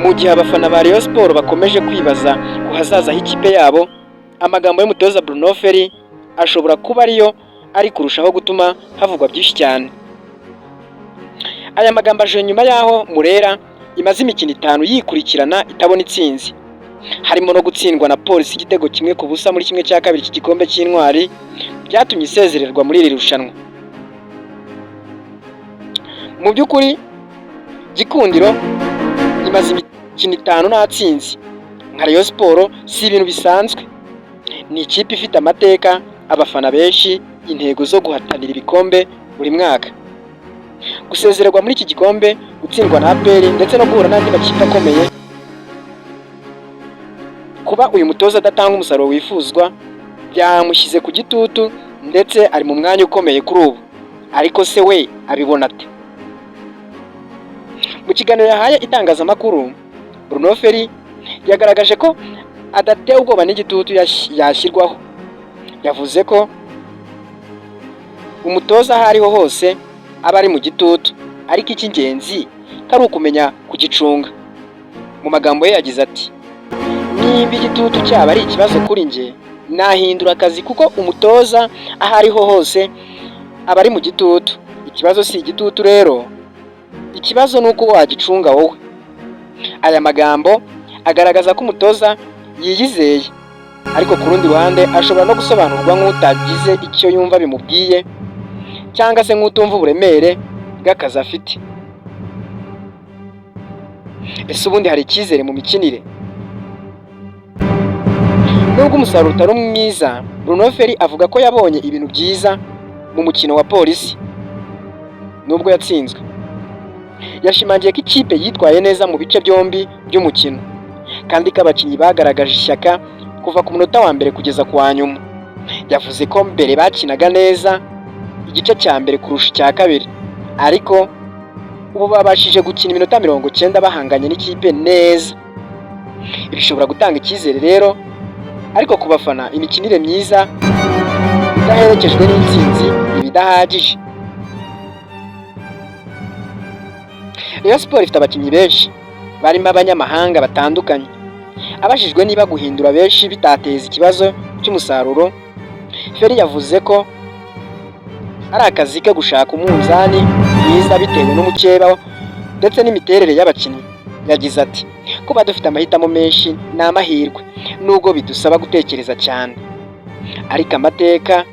Mu gihe abafana ba Rayon Sports bakomeje kwibaza ku hazaza h'ikipe yabo, amagambo y'umutoza Bruno Ferry ashobora kuba ariyo ari kurushaho gutuma havugwa byinshi cyane. Aya magambo aje nyuma y'aho Murera imaze imikino 5 yikurikirana itabona itsinzi, harimo no gutsindwa na Polisi igitego 1-0 muri 1/2 cy'igikombe cy'Intwari, byatumye isezererwa muri iri rushanwa. Mu by'ukuri Gikundiro imaze imikino 5 nta tsinzi nka Rayon Sports si ibintu bisanzwe. Ni ikipe ifite amateka, abafana benshi, intego zo guhatanira ibikombe buri mwaka. Gusezererwa muri iki gikombe, gutsindwa na APR ndetse no guhura n'andi makipe akomeye, kuba uyu mutoza adatanga umusaruro wifuzwa byamushyize ku gitutu, ndetse ari mu mwanya ukomeye kuri ubu. Ariko se we abibona ate? Mu kiganiro yahaye itangazamakuru, Bruno Ferry yagaragaje ko adatewe ubwoba n'igitutu yashyirwaho. Yavuze ko umutoza aho ariho hose aba ari mu gitutu, ariko icy'ingenzi ko ari ukumenya kugicunga. Mu magambo ye yagize ati: "Niba igitutu cyaba ari ikibazo kuri njye, nahindura akazi, kuko umutoza aho ariho hose aba ari mu gitutu. Ikibazo si igitutu rero, ikibazo ni uko wagicunga wowe." Aya magambo agaragaza ko umutoza yiyizeye, ariko ku rundi ruhande ashobora no gusobanurwa nk'utagize icyo yumva bimubwiye, cyangwa se nk'utumva uburemere bw'akazi afite. Ese ubundi hari icyizere mu mikinire? Nubwo umusaruro utari mwiza, Bruno Ferry avuga ko yabonye ibintu byiza mu mukino wa Polisi nubwo yatsinzwe. Yashimangiye ko ikipe yitwaye neza mu bice byombi by'umukino, kandi ko abakinnyi bagaragaje ishyaka kuva ku munota wa mbere kugeza ku wa nyuma. Yavuze ko mbere bakinaga neza igice cya mbere kurusha icya kabiri, ariko ubu babashije gukina iminota 90 bahanganye n'ikipe neza. Ibi bishobora gutanga icyizere rero, ariko ku bafana imikinire myiza idaherekejwe n'intsinzi iba idahagije. Rayon Sports ifite abakinnyi benshi barimo abanyamahanga batandukanye. Abajijwe niba guhindura benshi bitateza ikibazo cy'umusaruro, Ferry yavuze ko ari akazi ke gushaka umunzani mwiza bitewe n'umukeba ndetse n'imiterere y'abakinnyi. Yagize ati: "Kuba dufite amahitamo menshi ni amahirwe, nubwo bidusaba gutekereza cyane, ariko amateka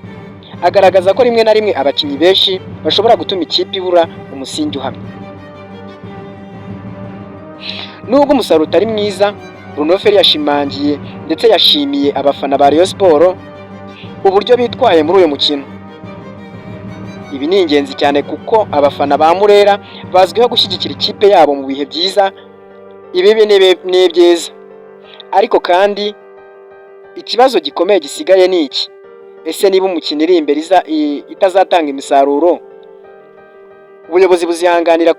agaragaza ko rimwe na rimwe abakinnyi benshi bashobora gutuma ikipe ibura umusingi uhamye." Nubwo umusaruro utari mwiza, Bruno Ferry yashimangiye ndetse yashimiye abafana ba Rayon Sports uburyo bitwaye muri uyu mukino. Ibi ni ingenzi cyane kuko abafana ba Murera bazwiho gushyigikira ikipe yabo mu bihe byiza, ibibi n'ibyiza. Ariko kandi ikibazo gikomeye gisigaye ni iki: ese niba umukino iri imbere itazatanga imisaruro, ubuyobozi buzihanganira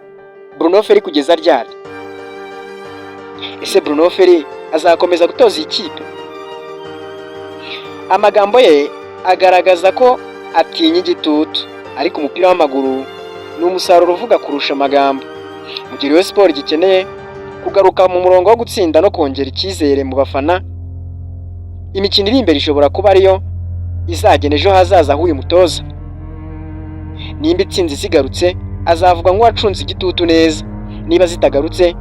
Bruno Ferry kugeza ryari? Ese Bruno Ferry azakomeza gutoza iyi kipe? Amagambo ye agaragaza ko atinya igitutu, ariko umupira w'amaguru ni umusaruro uvuga kurusha amagambo. Mu gihe Rayon Sports gikeneye kugaruka mu murongo wo gutsinda no kongera icyizere mu bafana, imikino iri imbere ishobora kuba ariyo izagena ejo hazaza h'uyu mutoza. Nimba itsinzi zigarutse, azavugwa nk'uwacunze igitutu neza. Niba zitagarutse,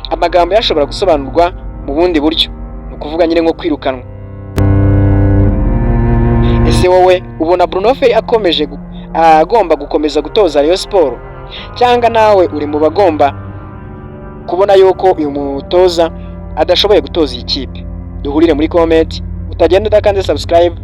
amagambo ye ashobora gusobanurwa mu bundi buryo, ni ukuvuga nyine nko kwirukanwa. Ese wowe ubona Bruno Ferry akomeje agomba gukomeza gutoza Rayon Sports, cyangwa nawe uri mu bagomba kubona yuko uyu mutoza adashoboye gutoza iyi kipe? Duhurire muri comment. Utagenda udakanze subscribe.